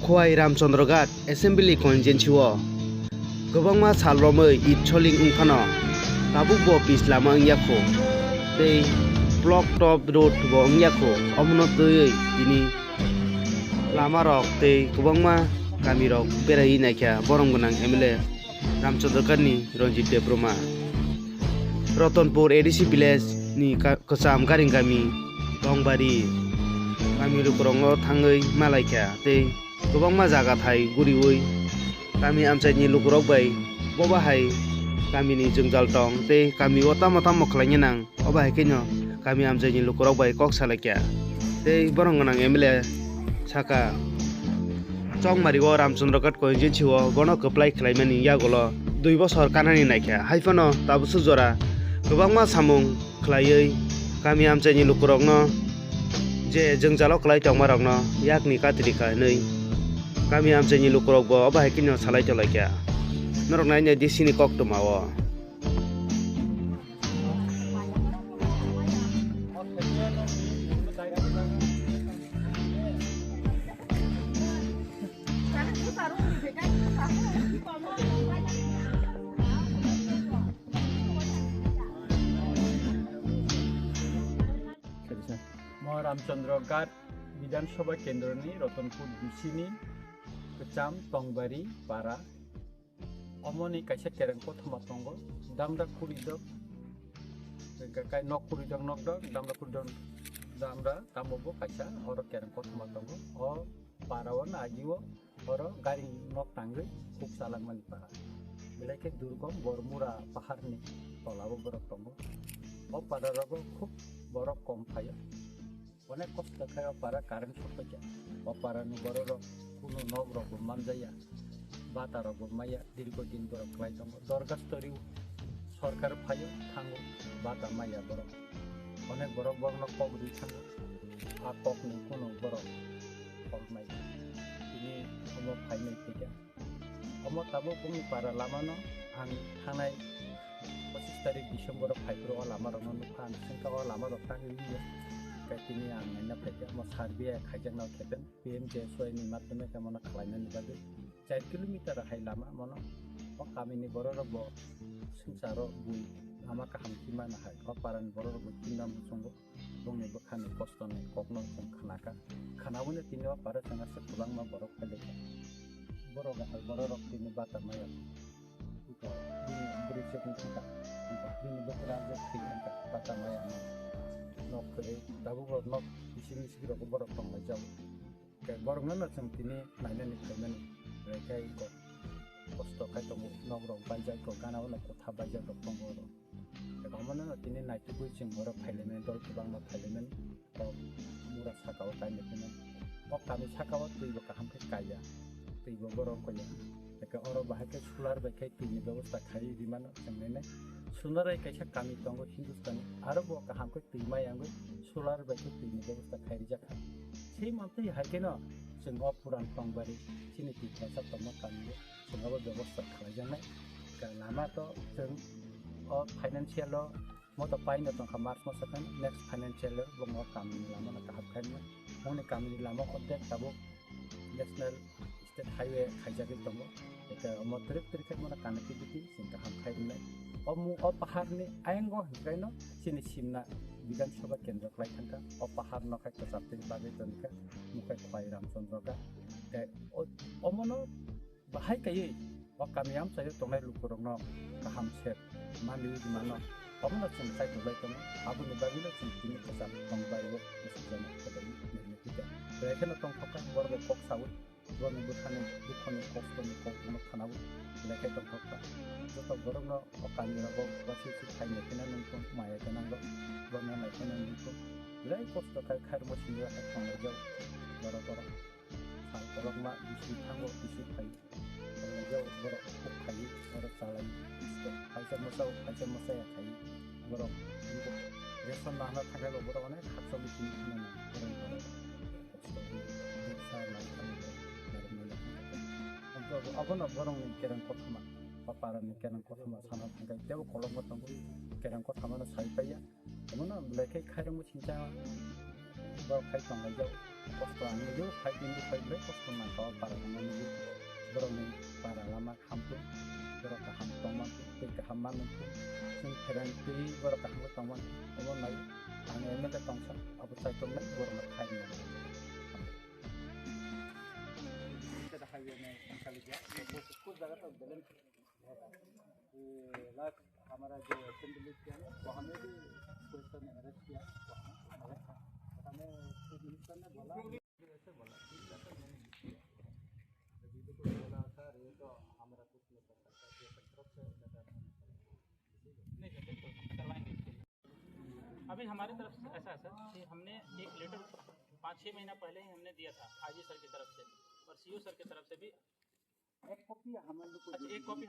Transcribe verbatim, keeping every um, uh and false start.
Khowai Ramchandra Ghat Assembly Constituency o kwbangma sal romwi it soling wngphano tabukbo pis lama wngya kho tei block top road bo wngya kho. Omono twiwi tini lama rok tei kwbangma kami rok beraiwi naikha borom gwnang M L A Ramchandra Ghat ni Ranjit Debbarma. Ratanpur A D C village ni ka-, kwcham Garing kami, Tongbari kami lukurokno thangwi malaikha tei kwbangma jaga thai guriwi kami amchaini lukurok bai boba hai kamini jwngjal tong tei kami o tamo tamo khlaina nang, obo hai kheno kami amchaini lukurok bai kok salaikha tei borom gwnang M L A saka. Chongmari o Ramchandra Ghat constituency o bono kwplai khlaimani yagulo dui bosor kanani naikha, haiphano tabukso jora kwbangma samung khlaiwi kami amchaini lukurokno je jwngjalo kwlai tongmarokno yakni katrika hinwi kami amchaini lukurokbo obo hai kheno salai tolaikha. Norok naina D C ni koktwma o. Mo Ramchandra Ghat Bidhan Sabha Kendroni Ratanpur D C ni kwcham Tongbari para. Omoni kaisa kereng kothoma tongo, damra khuri dok, hwnkhe kai nok khuri dok nok dok, damra khuri dok damra, tamo bo kaisa oro kereng kothoma tongo. O para o na agi o oro gari nok tangwi khuk chalangmani para. Belai khe durgom Bormura paharni tola o borok tongo. O para rogo khuk borok kom phaio. Onek kosto khai o para current sokphaikha. O para ni borok rok kunu nok rok bo manjaya, bata rok bo maya, dirgo din borok khlai tongo. Dorgas tori o sorkar phaio thango bata maya borok. Onek borok borok no kok ri thango. A kok ni kunu borok kok mai. Tini omo phainai thika. Omo tabuk bongni para lamano ang thangnai pochis tarik December o phaiphuru o lama rokno nukha, ang swngkha o lama rok tangwi wngya. Khe tini ang naina phaikha omo survey khaijaknai khepen P M G S Y ni madhyome khe mono khlainani bagwi char kilometer hai lama mono o kamini borok rok bo swngcharo bui lama kaham khe mana hai o parani borok rok bo tinda muchungo. Bongni bwkhani kostoni kokno chwng khnakha. Khnaboni tini o pare chwng aswk kwbangma borok phailaikha. Borok ahai bororok tini bata maya. Iko bini bwrwi chukni thangkha. Iko bini bwkra je thwi thangkha bata maya no. Nok kwrwi tabuk rok nok bising bising rogo borok tonglaijak. Khe borokno no chwng tini nainani phaimani. Belai khe iko kosto khai tongo. Nok rok baijak iko gana o no kotha baijak rok tongo oro. Kwbangmano tini naitugwi chwng borok phailaimani, dol kwbangma phailaimani, o mura sakao kainwi phano. O kami sakao twibo kaham khe kaiya, twibo borok wngkha ya. Eke oro bahai khe solar bai khe twini bebosta khaiwi rimano chwng nai nai. Sonarai kaisa kami tongo Hindustani, aro bo kaham khe twi ma yangwi solar bai khe twini bebosta khai rijak kha. Sei mantwi hai kheno chwng o puran Tongbari chini Tiprasa tongma kamio chwng abo bebosta khlaijaknai. Ka lama to chwng o financial o moto paino tongkha March masa khe next financial year bo mo kamni lama no kaham khaima. Moni kamni lama ordek tabuk national state highway khaijagwi tongo. Eke omo twrwk twrwk khe mono connectivity chwng kaham khai rwnai. O mu o paharni ayango hinkaino chini simna Bidhan Sabha kendro khlai thangkha. O pahar no khai kwcham twi bagwi tongkha. Mukhai Khwai Ramchandra Ghat. Tei o-, omono bahai kaiwi o kami amchaio tongnai lukurokno kaham se manwi mano. Omono chwng kaitorlai tongo. Aboni bagwino chwng tini kwcham tongbaio bwsajano kwbangwi nirmithika. Belai kheno tongthokha borok bai kok saui, borokni bwkhani dukhoni kostoni kokno khnaui belai khe tongthokha. Joto borokno o kamirogo wansuk suk khaina phano nungkuk maya gwnangrok borokno naikheno nungkuk belai kosto khai khairokma simi hai tonglaijak borok borok. Sal kolokma bisi thango, bisi phai. Tonglaijak borok kok khai, borok chalai. Kaisa mwsa, kaisa mwsa ya khai. Borok ration nahna thangkhe bo borok onek hakchangni simi thangna borok borok. Kosto wngwi sa nang thangwi borok narwknai. Abono borokni kereng kothoma, o parani kereng kothoma sana thangkhe teibo kolokma tongwi kereng kothomano sai paiya. Omono belai khe khairokma singcha borok khai tonglaijak. kosto ang nugwi, five into five bai kosto nangkha o para rok no nugwi. Borok ni para lama hamthung, borok kaham tongma tei kaham manwi thung. Chwng pherang twi borok kaham khe tongma thung. Omo nai ang M L A tongsa abo chaitok nai borok no khai rwna. कुछ जगह तो बैलेंस है। ये लास्ट हमारा जो असेंबली किया ना, वहाँ में भी क्वेश्चन एड्रेस किया, वहाँ में, हमें चीफ मिनिस्टर ने बोला, ऐसे बोला, ठीक है, सर, मैंने नहीं किया। तो दीदी को बोला, "सर, ये तो हमारा कुछ नहीं कर सकता, ये सब तरफ से ज्यादा नहीं कर सकता।" ठीक है? नहीं, सर, बिल्कुल, हम करवाएंगे इसके लिए। अभी हमारी तरफ से ऐसा है, सर, कि हमने एक लेटर पाँच छः महीना पहले ही हमने दिया था आईजी सर की तरफ से और सीओ सर की तरफ से भी। एक कॉपी हम लोग को अच्छा, दे एक दीजिए। कॉपी